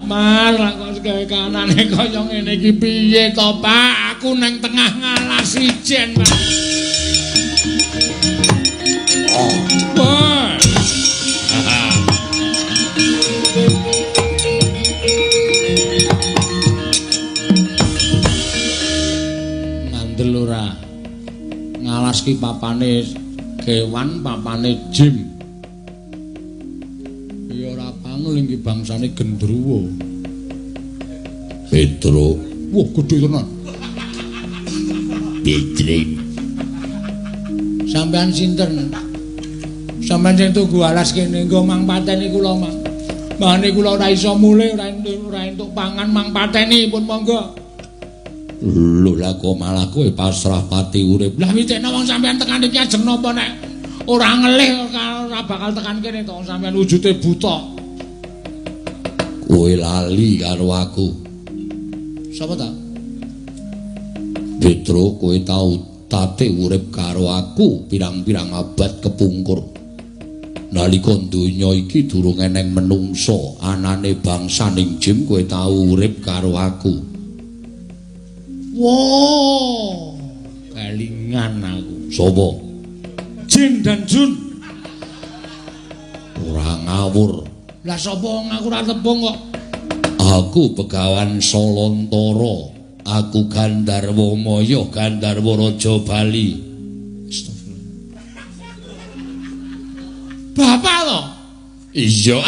Mas, lah kok gawe kanane kaya ngene iki piye to, Pak? Aku nang tengah ngalas ijen, Pak. Oh. Wah. Ngandel ora? Ngalas ki papane kewan, papane jim. Ya ora pangul iki bangsane gendruwo. Petro. Wah, gedhe tenan. Petri. Sampeyan sinten? Sampeyan sing tunggu alas kene nggo mang pateni kula, Mang. Mane kula ora iso mulih, ora entuk pangan mang pateni pun monggo. Lho lah kok malah kowe pasrah pati urip. Lah witekno wong sampeyan tekan iki ajeng napa nek ora ngelih ora bakal tekan kene to sampeyan wujude buta. Kowe lali karo aku. Sapa ta? Petro, kowe tau tate urip karo aku pirang-pirang abad kepungkur. Nalika donya iki durung eneng menungsa, anane bangsaning jim kowe tau urip karo aku. Wah, kelingan aku. Sapa? Jin dan Jun. Ora ngawur. Lah sapa wong aku ora tepung kok. Aku Begawan Solontara. Aku Gandharwa Maya, Gandharwa Raja Bali. Astagfirullah. Bapak to? Iya.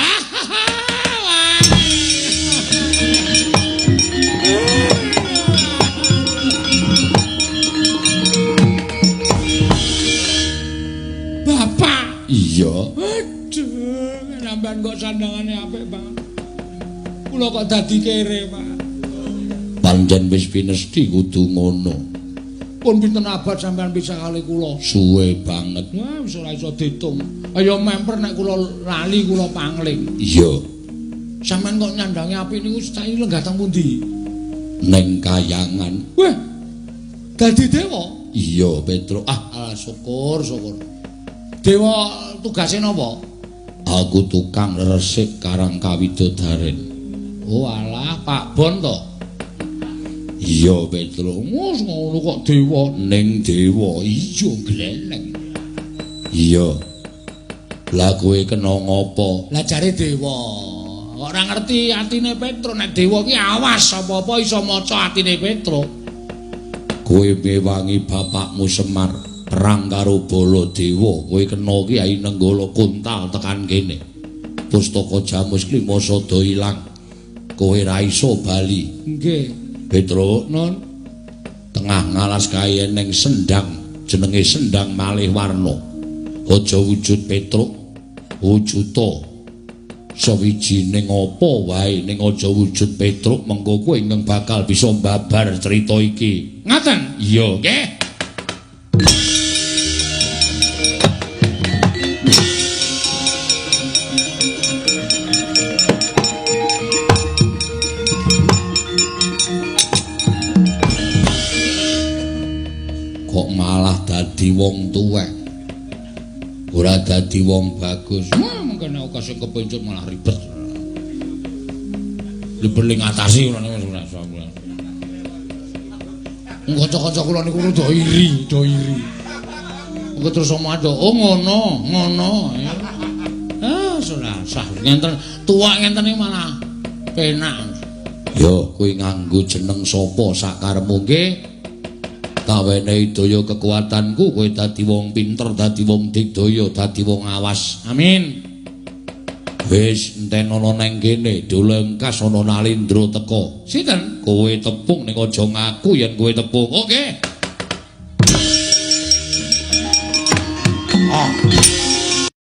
Bapak. Iya. Aduh, sampean kok sandangane apik banget. Kula kok dadi kere, Pak. Pancen wis pinesti kudu ngono. Pun pinten abad sampean pisah kali kula? Suwe banget. Wah, wis ora iso diitung. Ayo memper nek kula lali kula pangling. Iya. Sampean kok nyandangi apik niku saiki lenggah teng pundi? Neng kayangan. Wah. Dadi dewa? Iya, Petro. Ah, alah syukur, syukur. Dewa tugase napa? Aku tukang resik karang kawidodaren. Oh alah, Pak Bon to? Iya, Petro. Wes ngono kok dewa ning dewa. Iya, gleleng. Iya. Lah kowe kena ngopo? Lah jare dewa. Kok ora ngerti atine Petro nek dewa ki awas apa-apa iso maca atine Petro. Kowe mewangi bapakmu Semar perang karo Baladewa, kowe kena ki ae nenggala kuntal tekan kene. Pustaka Jamus Klima sada ilang. Kowe ra iso bali. Nggih. Petro, non tengah ngalas kae ning sendang jenenge Sendang Malih Warna. Aja wujud Petruk, wujuda sawijining apa wae ning aja wujud Petruk, mengko kowe ingkang bakal bisa mbabar crita iki. Ngaten? Iya, nggih. Kok malah dadi wong tuwek. Ora dadi wong bagus. Mungkin aku kasih kepencut malah ribet. Ribet ngatasi ora niku ora iso. Kanca-kanca kula niku rada iri, do iri. Engko terus omah do, oh ngono, ngono. Ah, ora sah ngenten, tuwek ngenten iki malah penak. Ya, kowe nganggo jeneng sapa sakarepmu nggih? Tawenehi daya kekuatanku, kowe dadi wong pinter, dadi wong digdaya, dadi wong awas. Amin. Wis enten ana nang kene, dolengkas ana Nalindra teka. Sinten? Kowe tepung ning aja ngaku yen kowe tepung. Oke.